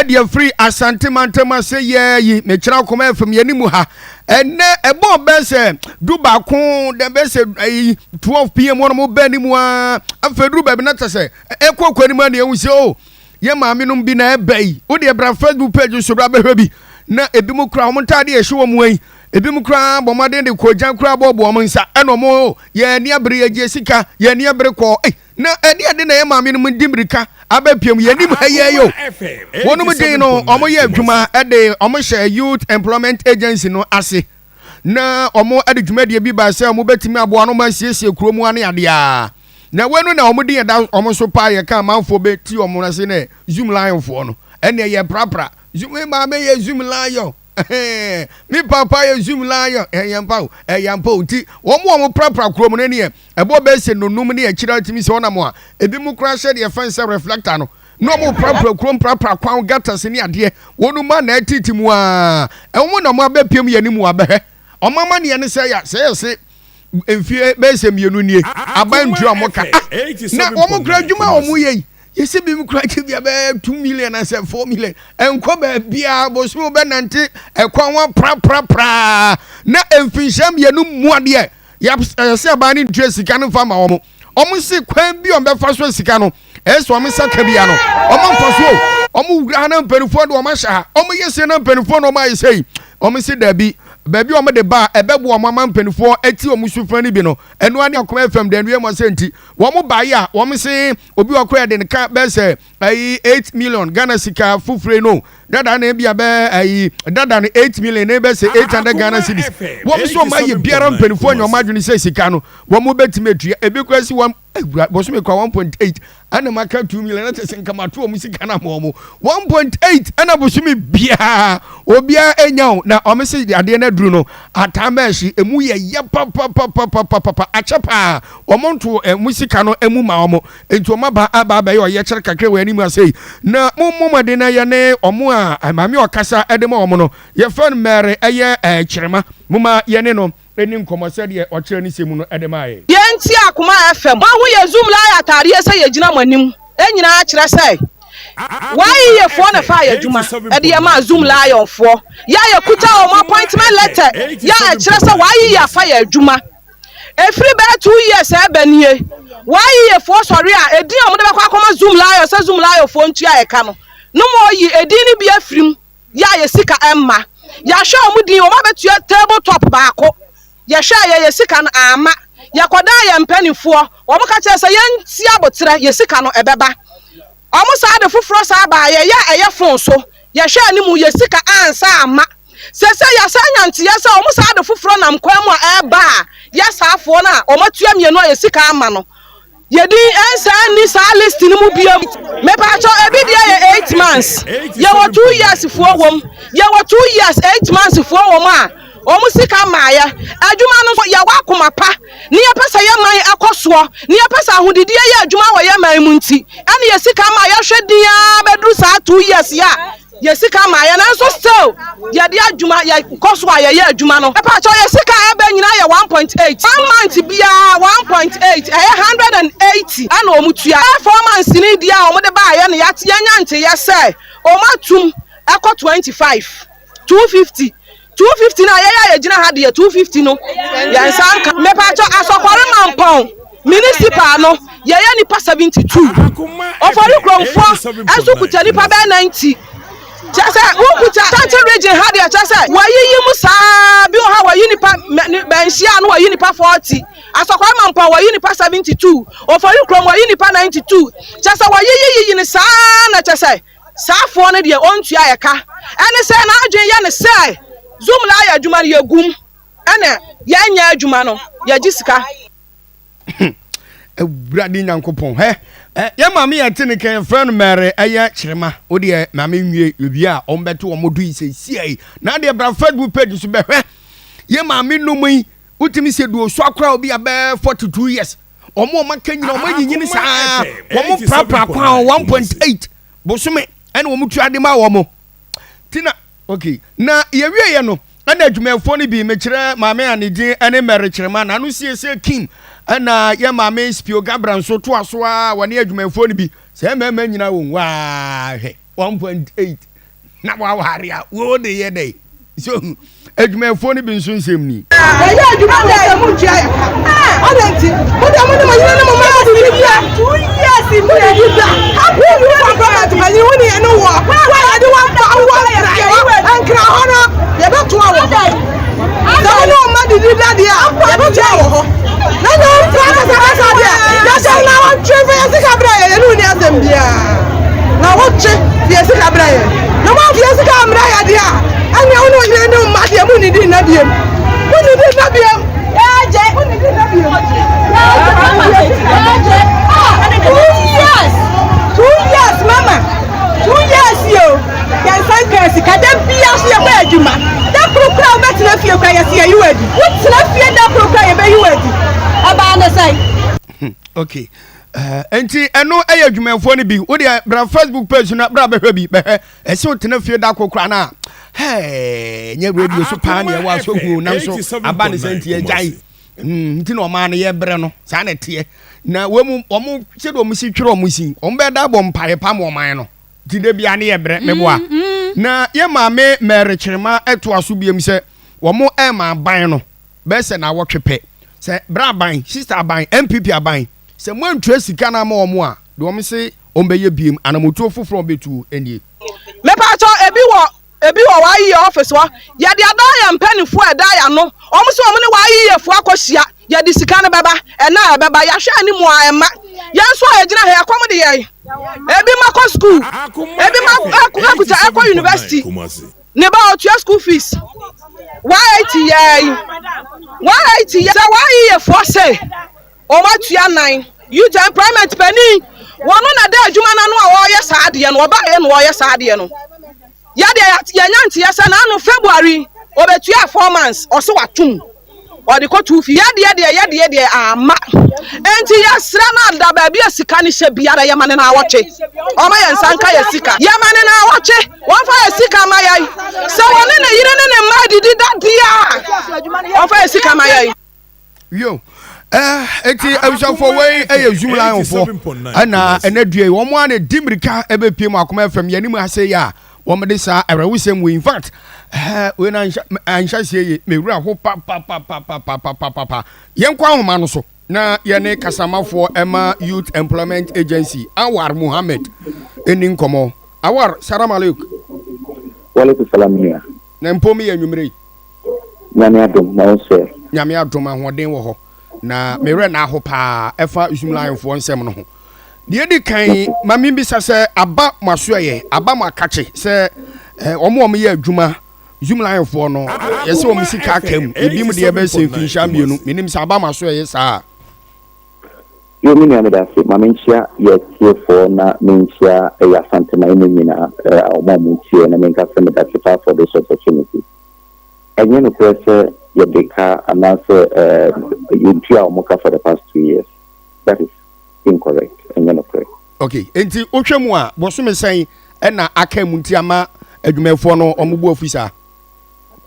Ɛde afiri Asante mantam ase yɛɛ yi mekyerɛ akoma FM yɛn anim ha. Ɛnɛ ɛbɔɔ bɛɛ sɛ 11 dɛ bɛɛ sɛ ɛyi 12 pm wɔn mo bɛɛ anim a afei duru baabi na kyɛ sɛ ɛkɔ kɔ anim a na ehu sɛ o yɛ maame nom bi na ɛbɛ yi. Wo deɛ bra Facebook page so bra bɛhwɛ bi na ebi mo kura wɔn ntaade ɛhyɛ wɔn yi ebi mo kura bɔ mmɔden de kɔ gyan kura bɔɔbɔ wɔn nsa ɛna wɔn yɛn ani abere yɛ gye sika yɛn ani abere kɔɔ ɛy. Na ɛde ade na yɛ maame nom di mmirika abɛpiem yɛn anim ha yɛ yo. Wɔnom den no wɔn yɛ adwuma de wɔn hyɛ Youth Employment Agency no ase na wɔn de dwumadie bi ba sɛ wɔn bɛtumi aboa no ma asiesie kuro mu ane adeɛ a. Na wei no na wɔn din ɛda wɔn so paa yɛ ka amanfoɔ bɛ ti wɔn ase ne Zoom Lion foɔ no ɛne yɛ prapra Zoom maame yɛ Zoom Lion. Me papa yɛ zoom lion ɛyɛ mpa o ɛyɛ mpa o nti wɔn a wɔn prapra kurom no neɛ ɛbɔ bɛyɛ sɛ nonum ne akyire atumi sɛ ɔnam a ebi mu koraa hyɛ deɛ fɛn sɛ reflector no na wɔn prapra kurom prapra kwan gutters ne adeɛ wɔn mu a na ɛtete mu a ɛwɔn na wɔn abɛpiem yɛn mu abɛhwɛ wɔn amaneɛ ne sɛ ya sɛ yɛ se mfie bɛyɛ sɛ mmienu nie aban ntua wɔn ka ah na wɔn kura adwuma a wɔn yɛ yi. Yɛsɛ bi mu kura gye bia bɛyɛ 2 million asɛ 4 million ɛnkɔ baabiaa bosome wobɛnante ɛkwan ho praprapraa na mfinhyia 2 mu adeɛ yɛsɛ aban no ntua sika no mfa ma wɔn. Ɔmo se kwan bi a ɔmbɛfa so sika no ɛyɛ sɛ ɔmo nsa ka bia no ɔmo mfa so. Ɔmo wura ha na mpanimfoɔ de ɔmo ahyɛ ha, ɔmo yɛ se na mpanimfoɔ na ɔmo ayɛ sɛ yi. Ɔmo se daabi, baabi a ɔmo de ba a ɛbɛboa ɔmo ama mpanimfoɔ ati ɔmo sufra no bi no ɛno ani Akoma FM dɛn wie mo sɛ nti wɔn baeɛ a wɔn se obi ɔkɔ yɛ de ne ka bɛyɛ sɛ ayi 8 million Ghana sika foforɔ no dada na ebi abɛ ayi dada no 8 million na ebe sɛ 800 Ghana cedis. Wɔn nso wɔn ayɛ biara mpanimfoɔ nyɛ wɔn adwene sɛ sika no wɔn bɛtumi atua. Ebi kura si wɔn ewura bɔsɔmi kura 1.8 ɛna ma ka 2 million ɛna kyerɛ sɛ nkamato wɔn sika na ma wɔn 1.8 ɛna bosome biara obiara enya o. Na wɔn sɛ adeɛ no aduru no ataamɛɛhye emu yɛ yɛ papapapapapa akyɛ paa wɔn nto ɛmu sika no emu ma wɔn nti wɔn aba abɛyɛ ɔyɛ kyerɛ kakra wɔ anim ase yi na mo mo mɔden na yɛ ne wɔn a maame ɔkasa ɛde ma wɔn no yɛfɛ no Mɛri ɛyɛ Kyerema mo ma yɛ ne no ɛni nkɔmɔ sɛdeɛ ɔkyerɛ ne sɛ mu no ɛde ma yɛ. Yɛnti Akoma FM mahu yɛ Zoom Lion ataadeɛ sɛ yɛgyina mo anim nyinaa kyerɛ sɛ wɔayeyɛfoɔ na fa yɛ adwuma ɛde yɛ maa Zoom Lion foɔ yɛ a yɛkuta wɔn appointment letter yɛ a ɛkyerɛ sɛ wɔayeyɛ afa yɛ adwuma efiri bɛyɛ 2 years ɛbɛ nie. Wɔayeyɛfoɔ sɔre a edin a wɔde bɛkɔ akɔma Zoom Lion sɛ Zoom Lion foɔ ntua ɛka no no ma ɔyi edin no bi afirim yɛ a yɛ sika ɛmma. Yɛahwɛ wɔn din wɔn abɛtua table top baako. Yɛhwɛ a yɛyɛ sika no ama yɛkɔdaa yɛn mpanimfoɔ wɔn ka kyerɛ sɛ yɛnti abotrɛ yɛ sika no ɛbɛba. Wɔn saa de foforɔ saa baa yɛyɛ a ɛyɛ phone so. Yɛhwɛ anim yɛ sika ansa ama sɛsɛ yɛsɛ nyanteɛ sɛ wɔn saa de foforɔ nam kwan mu a ɛreba a yɛ saafoɔ no a wɔn atua mmienu a yɛ sika ama no yɛdi nsa ni saa list no mu biom. Mepatɔ ebi deɛ yɛ 8 months, yɛwɔ 2 years foɔ wɔm, yɛwɔ 2 years 8 months foɔ wɔm a wɔn sika maayɛ adwuma no. Yɛwɔ akoma pa ne yɛpɛ sɛ yɛ man ɛkɔ soɔ ne yɛpɛ sɛ ahodidie yɛ adwuma wɔ yɛ man mu nti ɛne yɛ sika ma yɛhwɛ diaa bɛduru saa 2 years yɛ a yɛ sika maayɛ, nanso still yɛde adwuma yɛkɔ so a yɛyɛ adwuma no. Ɛpatɔ yɛ sika ɛbɛ nyinaa yɛ 1.8, one month biara 1.8, ɛyɛ 180 ɛna wɔn tua. 4 months ni deɛ a wɔn de baayɛ no yɛate yɛnya nteyɛ sɛ wɔn atum ɛkɔ 25, 250, 250 na yɛyɛ a yɛgyina ha deɛ 250 no yɛn nsa nka. Mepatɔ Asɔkɔre Mampɔn municipal no yɛyɛ nipa 72, Ɔfɔri kuromfoɔ ɛnso kuta nipa bɛyɛ 90. Kyerɛ sɛ wokuta Ashanti Region ha deɛ kyerɛ sɛ wɔayiyi mu saa bi wɔ ha wɔyi nipa bɛnhyia no wɔyi nipa 40, Asɔkɔre Mampɔn wɔyi nipa 72, Ɔfɔri kurom wɔyi nipa 92. Kyerɛ sɛ wɔyiyi yiyi ne saa na kyerɛ sɛ saafoɔ no deɛ ɔntua yɛ ka ɛne sɛ n'adwene yɛ ne sɛ Zoom la ayɛ adwuma no yɛgum ɛna yɛnyɛ adwuma no yɛgye sika. Awurade Nyankopɔn hɛ yɛ maame yɛ te ne kan yɛfrɛ no Mɛre ɛyɛ Kyerema. Wo deɛ maame nwie obi a ɔmbɛto wɔn do yi sɛ sia yi na deɛ bra Facebook page so bɛhwɛ yɛ maame nom yi. Wotumi sɛ du osu akora obi a bɛɛ 42 years wɔn a wɔn aka nyina wɔn anyinyini saa wɔn prapra kwan 1.8 bosome ɛna wɔn tua de ma wɔn tina. Okay, na yɛwie yɛ no ɛna adwumayɛfoɔ no bi mekyerɛ maame a ne din ɛne Mɛre Kyerema na ano siesie Kim ɛna yɛ maame Spio Gabra nso toa so a wɔne adwumayɛfoɔ no bi sɛ mmarima nyinaa wɔn waa hwɛ 1.8. Na waware a, wo de yɛ dɛn? So adwumayɛfoɔ no bi nso nsɛm ni. Yɛyɛ adwuma wɔ sɛ montua yɛ ka. Adɛn nti? Mo deɛ mo ne mo yere ne mo mma mo didi bia. Mo didi bia. Wo wu fa government panyin wo ne yɛne woɔ. Wo a yɛde wo aba wowɔ nkran hɔ nkran hɔ no yɛbɛtoa wɔ hɔ. Sɛ wo ne wo mma didi da deɛ a yɛbɛtoa wɔ hɔ. Na sɛ wofura kasakasa deɛ yɛhyɛ na wɔntwe mfa yɛ sika brɛ yɛ yɛne wo ni asɛm biara. Na wotwe yɛ sika brɛ yɛ. Na moamfa yɛ sika ammrɛ yɛ deɛ a ɛnneɛ wo ne wo yere ne wo mma deɛ monnidi nna biom. Monnidi nna biom. Yɛagye. Monnidi nna biom. Yɛagye. 2 years. 2 years mama. 2 years yo. Yɛn nsa nkaa sika. Da bia so yɛkɔ adwuma. Da koro kora wobɛtena fie kora yɛsi yɛyi wo adi. Wotena fie da koro kora yɛbɛyi wo adi. Ɛbaa ne sɛn? Okay. Nti ɛno ɛyɛ adwumayɛfoɔ no bi. Wo deɛ bra Facebook page no bra bɛhwɛ bi bɛhwɛ. Ɛsɛ wotena fie da koro koraa no a, hɛɛ, nyɛ radio so paa ne ɛwɔ asɔhuo nanso aba ne sɛ nti agyae. Nti na ɔmaa no yɛbrɛ no saa na ɛteɛ. Na wɔn mu wɔn sɛdeɛ wɔn si twerɛ wɔn si wɔn bɛda abɔ mpaeɛ pa ma ɔman no. Nti da biara ne yɛbrɛ meboa. Na yɛ maame Mary Kyerema ɛtoa so biom sɛ wɔn ɛma aban no bɛyɛ sɛ naawɔtwe pɛ sɛ bra aban, sister aban, NPP aban sɛ moantua sika no ama wɔn a deɛ wɔn se wɔn bɛyɛ biem anamotuo foforɔ wɔn bɛtuo nie. Mepaatɔ ebi wɔ ebi wɔ w'ayeyɛ office hɔ yɛde adaa yɛn mpaninfoɔ a ɛda yɛn ano wɔn se wɔn ne w'ayeyɛfoɔ akɔ hyia yɛde sika no bɛba ɛna a ɛbɛba yɛahwɛ anim a ɛmma yɛn nso a yɛgyina ha ɛkɔm de yɛn ebi ma kɔ school ebi ma akuta ɛkɔ university ne ba ɔtua school fees 180 yɛn 180 yɛ sɛ w'ayeyɛfoɔ se wɔn atua nan youth employment panin wɔn na da adwuma n'ano a wɔreyɛ saa adeɛ no ɔbaayɛ na wɔreyɛ saa adeɛ no yɛdeɛ yɛnya nteɛ sɛ n'ano February ɔbɛtua 4 months ɔsɛ watum ɔde kɔ tu fi yɛdeɛ deɛ yɛdeɛ deɛ ama nti yɛsrɛ no ada baabi a sika no hyɛ biara yɛma ne naawɔtwe ɔma yɛn nsa nka yɛ sika yɛma ne naawɔtwe wɔmfa yɛ sika ma yɛn sɛ wɔne ne yere ne ne mma didi dadeɛ a wɔmfa yɛ sika ma yɛn. Yo, eti abusuafoɔ wei ɛyɛ Zoom Lionfoɔ ɛna ɛna dua yi wɔn a na di mirika ɛbɛpie mu Akoma FM yɛn anim ase yɛ a wɔn de saa ɛwɛwosɛm wei in fact wei na anhyɛ aseɛ yie mewura ho papapapapapapapa. Yɛn kɔ ahoma no so na yɛne kasamafoɔ ɛma Youth Employment Agency Awar Muhammed ɛni nkɔmɔ. Awar, salam aleik. Walaikum salam nua. Na mpo mi yɛ nwumire yi. Nyame adom na wo nso ɛ? Nyame adom ahoɔden wɔ hɔ na me werɛ na aho paa ɛfa Zoom Lionfoɔ nsɛm no ho. Deɛ ɛdi kan ma membisa sɛ aba mo asoɛyɛ, aba mo akakye sɛ wɔn a wɔyɛ adwuma Zoom Lionfoɔ no yɛsɛ wɔn sika aka mu ebi mu deɛ ɛbɛyɛ sɛ mfinhyia 2 menim sɛ aba mo asoɛyɛ saa. Yo, me nua meda ase. Ma menkyia yɛ tiefoɔ na menkyia ɛyɛ Asanteman mu nyinaa a wɔn a wɔtie na menka sɛ meda ase paa for this opportunity. Ɛnyɛ nokorɛ sɛ yɛde ka anaasɛ yɛntua wɔn ka for the past 2 years. That is incorrect. Ɛnyɛ nokorɛ. Okay, nti wohwɛ mu a bosome sɛn ɛna aka mu nti ama adwumayɛfoɔ no wɔn bu afu saa?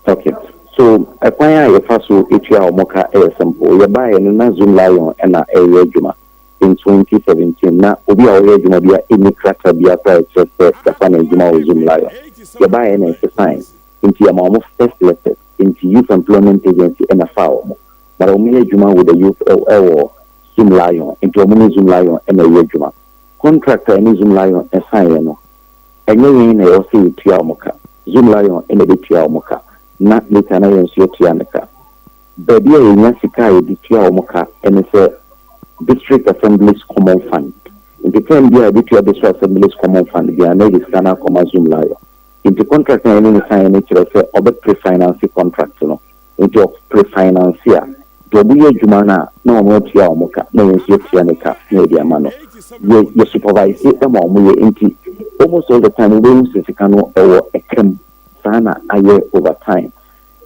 Okay, so ɛkwan a yɛfa so etua wɔn ka ɛyɛ simple. Yɛbaeɛ no na Zoom Lion ɛna ɛyɛ adwuma in 2017 na obi a ɔyɛ adwuma bi a ɛnni krataa bi akora ɛkyerɛ sɛ yɛfa no adwuma wɔ Zoom Lion. Yɛbaeɛ na ɛsesan nti yɛma wɔn first letters nti Youth Employment Agency ɛna fa wɔn, but wɔn yɛ adwuma with the youth ɛwɔ Zoom Lion nti wɔn ne Zoom Lion ɛna ɛyɛ adwuma. Contract a ɛne Zoom Lion ɛsan yɛ no, ɛnyɛ yɛn na ɛwɔ sɛ yɛtua wɔn ka. Zoom Lion ɛna ɛbɛtua wɔn ka na later na yɛn nso yɛtua ne ka. Baabi a yɛnya sika a yɛde tua wɔn ka ɛne sɛ District Assemblies Common Fund. Nti term bi a yɛbɛtua District Assemblies Common Fund biara na yɛde sika no akɔma Zoom Lion. Nti contract na yɛne ne sign no kyerɛ sɛ ɔbɛ pre-finance contract no. Nti ɔ pre-finance a deɛ ɔmo yɛ adwuma no a na ɔmo atua ɔmo ka na yɛn nso yɛtua ne ka na yɛde ama no. Yɛ supervise ma ɔmo yɛ nti almost all the time wobɛhu sɛ sika no ɛwɔ ɛkam saa na ayɛ over time.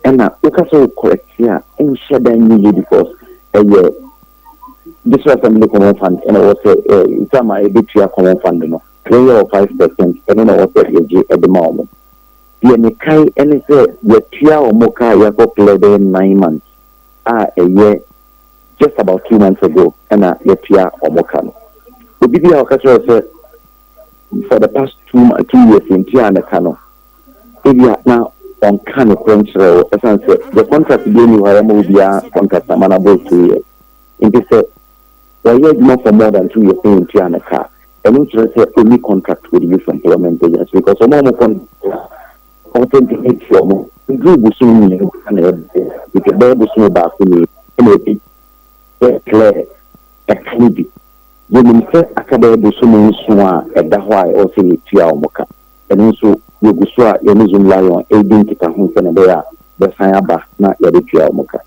Ɛna woka sɛ wo correct a ɛnhyɛ da nyɛ yie because ɛyɛ District Assembly Common Fund ɛna ɛwɔ sɛ time a yɛbɛtua common fund no 3 or 5% ɛno na ɛwɔ sɛ yɛgye ɛde ma wɔn. Deɛ mekae ɛne sɛ yɛtua wɔn ka a yɛakɔ clear bɛyɛ 9 months a ɛyɛ just about 2 months ago ɛna yɛtua wɔn ka no. Obi bi a ɔka kyerɛ sɛ for the past 2 years yɛntua ne ka no. Ebia na ɔnka nokorɛ nkyerɛ wo ɛsiane sɛ the contract biara nni hɔ a yɛama obiara contract ama no aboro 2 years. Nti sɛ wayɛ adwuma for more than 2 years na yɛntua no ka a, ɛno nkyerɛ sɛ ɔnni contract with Youth Employment Agency because wɔn a wɔn contract a authenticate wɔn nduru bosome 2 koraa na yɛbɛyɛ nti ɛbɛyɛ bosome baako nie ɛna yɛbɛ clear ɛka no bi. Yɛnim sɛ aka bɛyɛ bosome 7 a ɛda hɔ a ɛwɔ sɛ yɛtua wɔn ka. Ɛno nso yɛgu so a yɛne Zoom Lion ɛredi nkitaho sɛnea ɛbɛyɛ a bɛsan aba na yɛabɛtua wɔn ka.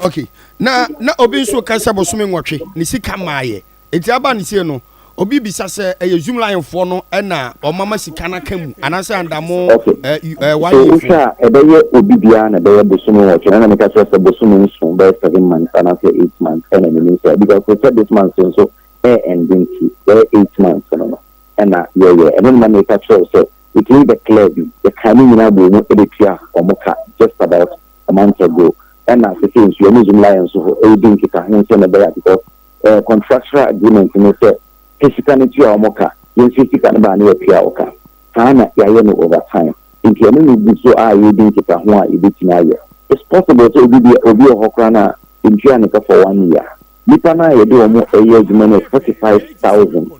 Okay, na obi nso ka sɛ bosome 8 ne sika maayɛ, eti aba ne sie no, obi bisa sɛ ɛyɛ Zoom Lion foɔ no ɛna ɔmama sika no aka mu anaasɛ andamo? Okay. Ɛɛ So 1 year wohwɛ foɔ. A ɛbɛyɛ obi biara na ɛbɛyɛ bosome 8 na meka kyerɛ sɛ bosome 7, bɛyɛ 7 months anaasɛ 8 months ɛna menim sɛ because sɛ this month nso ɛyɛ ɛnde nti bɛyɛ 8 months no ɛna yɛyɛ ɛno no na meka kyerɛ wo sɛ ɛtumi bɛ clear bi, yɛka ne nyinaa bɔ mu ɛbɛtua ɔmo ka just about a month ago. Ɛna sese nso yɛne Zoom Lion nso hɔ ɛredi nkitaho sɛ na ɛbɛyɛ because contractual agreement no sɛ pɛ sika no tua ɔmo ka, yɛnso sika no baa ne yɛtua wo ka. Saa na yɛayɛ no over time, nti ɛno ne gu so a yɛdi nkitaho a yɛbɛtumi ayɛ. It's possible sɛ obi bi obi wɔ hɔ koraa na ntua ne ka for one year. Nipa no a yɛde wɔn ɛyɛ adwuma no 45,000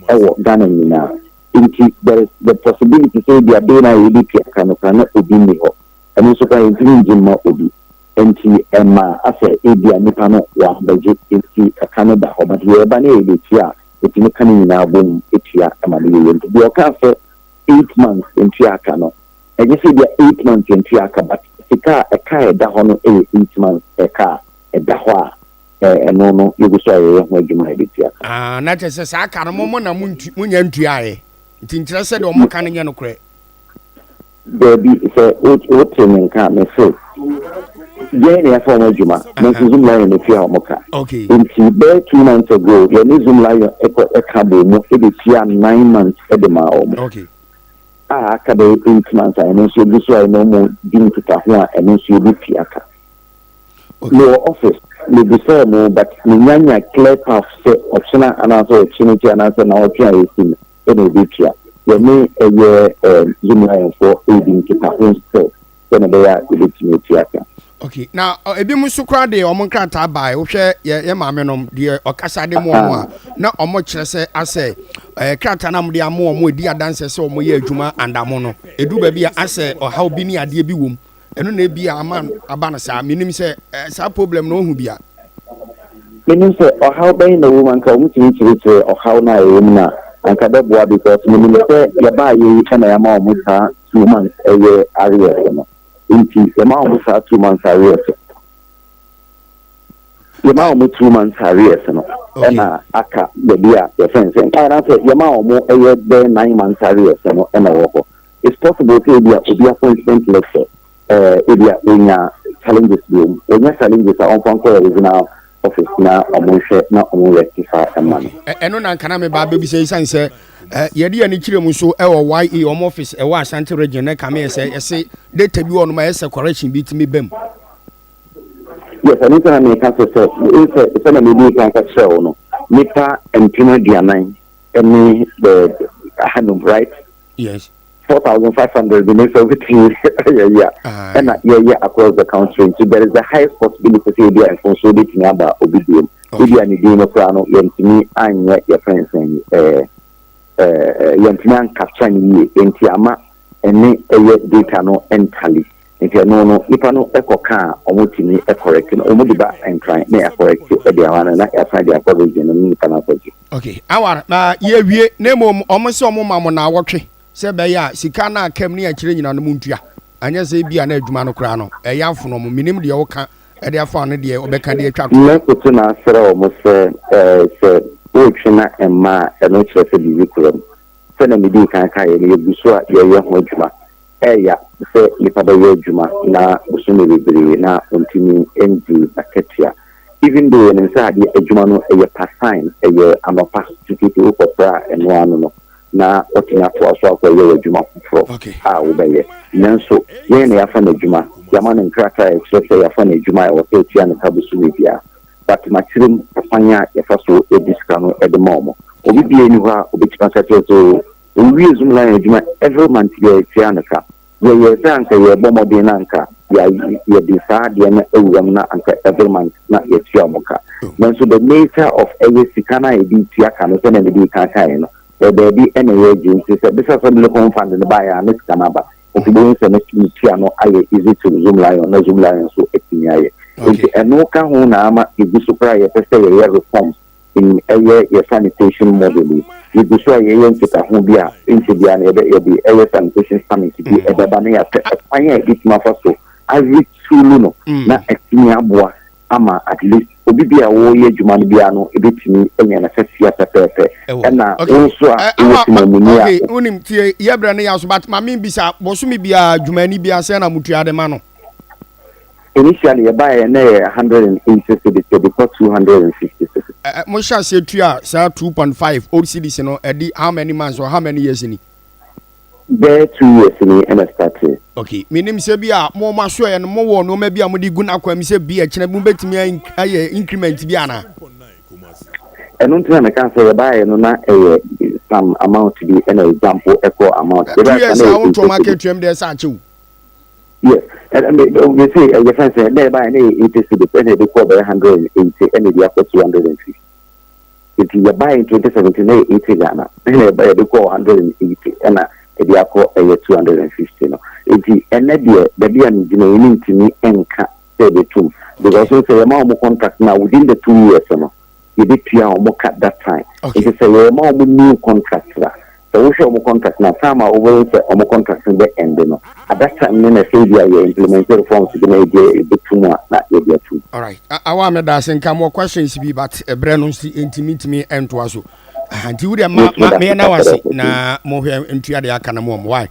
ɛwɔ Ghana nyinaa, nti there is the possibility sɛ ebi ade na yɛde tua ka no koraa na obi nni hɔ. Ɛno nso koraa yɛntumi ngye mma obi, nti ɛma asɛ ebi a nipa no wabɛgye nti ɛka no da hɔ, but yɛreba ne yɛbɛtua a yɛtumi ka no nyinaa bom etua ɛma no yɛyɛ. Nti deɛ ɔka sɛ 8 months ntua aka no, ɛnyɛ sɛ ebia 8 months ntua aka, but sika a ɛka a ɛda hɔ no yɛ 8 months ɛka a ɛda hɔ a ɛno no yɛgu so a yɛyɛ ho adwuma a yɛbɛtua ka. Ah, na kyerɛ sɛ saa ka no mo na mo nya ntuaeɛ, nti nkyerɛ sɛ deɛ ɔmo ka no nyɛ nokorɛ. Daabi, sɛ wote me nka, me se yɛn na yɛfa wɔn adwuma, nanso Zoom Lion na tua wɔn ka. Nti bɛyɛ 2 months ago yɛne Zoom Lion ɛkɔ ɛka bɔ mu ɛbɛtua 9 months ɛde maa wɔn a aka bɛyɛ 8 months a ɛno nso egu so a ɛno mu di nkitaho a ɛno nso yɛbɛtua ka. Mewɔ office mebisa mu, but menyanya clear path sɛ ɔkyena anaasɛ ɔkyena akyi anaasɛ na ɔtwe a yɛsi no ɛna ɛbɛtua. Yɛne ɛyɛ Zoom Lion foɔ ɛredi nkitaho sɛ sɛne ɛbɛyɛ a yɛbɛtumi atua ka. Okay, na ebi mu nso koraa deɛ ɔmo nkrataa baa, wohwɛ yɛ maame nom deɛ ɔkasa de mu ɔmo a na ɔmo kyerɛ sɛ asɛ krataa na mo de ama ɔmo edi adanse sɛ ɔmo yɛ adwuma andamo no, edu baabi a asɛ ɔhaw bi ne adeɛ bi wɔ mu, ɛno na ebi a ama aba no saa. Menim sɛ saa problem no ohu bia. Menim sɛ ɔhaw bɛn na ɛwɔ mu, anka ɔmotumi kyerɛkyerɛ ɔhaw no a ɛwɔ mu no a anka bɛboa, because menim sɛ yɛbaa yɛ yi ɛna yɛama ɔmo saa 2 months ɛyɛ arrears no. Nti yɛma ɔmo saa 2 months arrears, yɛma ɔmo 2 months arrears no ɛna aka baabi a yɛfɛn sɛ anaasɛ yɛma ɔmo ɛyɛ bɛyɛ 9 months arrears no ɛna ɛwɔ hɔ. It's possible sɛ ebi a obi appointment letter ebi a onya challenges bi mu, onya challenges a ɔmfa nkɔ regional office na ɔmo nhwɛ na ɔmo rectify ɛma no. Ɛno na nkana me ba bɛbisa yi sane sɛ yɛde yɛne kyerɛ mu so ɛwɔ YEA ɔmo office ɛwɔ Ashanti Region na kame yɛ sɛ yɛse data bi wɔ nom a ɛsɛ correction bi tumi bam. Yes, ɛno nti na meka sɛ sɛ na medi kan ka kyerɛ wo no, nipa 40,500, right? Yes. 4,500 bi ne sɛ wobɛtumi ayɛ yi a ɛna yɛyɛ across the country, nti there is the highest possibility sɛ ebi a mfonsuo bɛtumi aba obi diem, ebi a ne din no koraa no yɛntumi anyɛ, yɛfrɛ nsɛn ɛɛ ɛɛ yɛntumi ancapture no yie, nti ama ɛne ɛyɛ data no ɛntally. Nti ɛno no nipa no ɛkɔka a ɔmo tumi ɛcorrect no, ɔmo de ba Nkran na yɛacorrect ɛde ama no na yɛasan de akɔ region no ne nipa no akɔgye. Okay, awar na yɛwie, na mmom ɔmo sɛ ɔmo ma mo naawɔtwe sɛ ɛbɛyɛ a sika no akam ne akyerɛ nyina no mu ntua, anyɛ sɛ ebi a na adwuma no koraa no ɛyɛ afono mo. Menim deɛ woka ɛde afa no deɛ ɔbɛka de atwa to. Mɛkoto na asrɛ ɔmo sɛ sɛ wotwe na ɛma a, ɛno kyerɛ sɛ biribi kura mu. Sɛnea medi kan ka yɛ no, yɛgu so a yɛyɛ ho adwuma. Ɛyà sɛ nipa bɛyɛ adwuma na bosome bebree na ɔntumi ndi akatua, even though yɛnim sɛ adeɛ adwuma no ɛyɛ part time, ɛyɛ anɔpa tututu wokɔfra a ɛno ano no na wɔtumi atoa so akɔyɛ wɔ adwuma foforɔ a wobɛyɛ. Nanso yɛn na yɛafa no adwuma, yɛama no nkrataa a ɛkyerɛ sɛ yɛafa no adwuma a ɛwɔ sɛ ɛtua ne ka bosome biara, but makyerɛ mu ɔkwan a yɛfa so di sika no de ma ɔmo. Obi bia ni hɔ a obɛtumi aka kyerɛ sɛ o. Owie Zoomlion adwuma every month biara yɛtua no ka. Yɛyɛɛ sɛ anka yɛrebɔ mmɔden na anka yɛde saa adeɛ no awura mu na anka every month na yɛtua wɔn ka. Nanso the nature of ɛyɛ sika no a yɛde tua ka no sɛdeɛ mede kan kaeɛ no, ɛyɛ baabi na yɛregye nti sɛ Bisa Assembly Home Fund no baeɛ a na sika no aba. Nti wobɛhu sɛ ne tua no ayɛ easy to Zoomlion na Zoomlion nso atumi ayɛ. Nti ɛno ka ho na ama yɛgu so koraa yɛpɛ sɛ yɛyɛ reforms in ɛyɛ yɛ sanitation model yi. Yɛgu so a yɛyɛ nkitaho bi a nkyɛ biara no yɛbɛ yɛde ɛyɛ sanitation summit bi ɛbɛba na yɛahwɛ ɛkwan a yɛbɛtumi afa so aretool no na atumi aboa ama at least obi bi a wɔreyɛ adwuma no biara no ɛbɛtumi anya n'akatua pɛpɛɛpɛ. Ɛna wo nso a wowɔ temamuni a. Okay, wonim tie yɛbrɛ no yɛ so, but ma membisa, bosome biara dwumani biara sɛn na motua de ma no? Initially yɛbaeɛ na ɛyɛ 180 cedis, yɛde kɔ 250 cedis. Mo hyɛ aseɛ tua saa 2.5 old cedis no ɛdi how many months or how many years ni? Bɛyɛ 2 years ni ɛna startee. Okay, menim sɛ bi a mo mo asoɛeɛ no mowɔ nneɛma bi a mode gu n'akwan mu sɛ bi ɛkyena bi mobɛtumi ayɛ increment bi anaa? Ɛno nti na meka sɛ yɛbaeɛ no na ɛyɛ some amount bi ɛna ɛjump ɛkɔ amount. 2 years a wontoɔ ma akatua mu deɛ ɛsɛ akyɛ o. Yes, ɛna me me se ɛyɛ fɛn sɛ na ɛbaeɛ na ɛyɛ 80 cedis ɛna ɛde kɔɔ bɛyɛ 180 ɛna ɛde akɔ 250. Nti yɛbaeɛ in 2017 na ɛyɛ 80 Ghana ɛna ɛba yɛde kɔɔ 180 ɛna ɛde akɔ ɛyɛ 250 no. Nti ɛnɛ deɛ baabi a megyina yi mentumi nka sɛ ɛbɛtum because sɛ yɛma wɔn contract na within the 2 years no yɛbɛtua wɔn ka that time. Nti sɛ yɛma wɔn new contract a, sɛ wohwɛ wɔn contract na time a wobɛhu sɛ wɔn contract no bɛ end no, at that time no na sɛ bi a yɛ implement reforms bi na yɛde ɛbɛtum a na yɛde atum. Alright, awa meda ase. Nka mɔ questions bi, but ɛberɛ no nsi ntimi ntimi ɛntoa so. Nti wodeɛ ma ma meyɛ na wase na mohwɛ ntua deɛ aka no mo ɔmo why.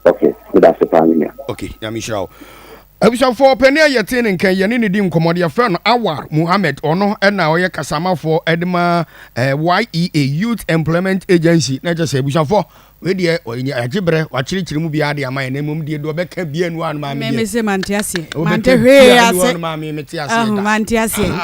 Okay, meda ase paa, me nua. Okay, Nyame hyira wo. Abusuafoɔ, panin a yɛtee ne nkan yɛne ne di nkɔmmɔ deɛ yɛfrɛ no Awar Muhammed. Ɔno ɛna ɔyɛ kasamafoɔ ɛde ma YEA, Youth Employment Agency. Na kyerɛ sɛ abusuafoɔ, wei deɛ agye berɛ wakyerɛkyerɛ mu biara de ama yɛn, na mmom deɛ deɛ ɔbɛka bia nu ano maame deɛ. Meme se mante aseɛ. Wobɛka Mante hwee bia nu ase. ano maame mete aseɛ da. Mante aseɛ.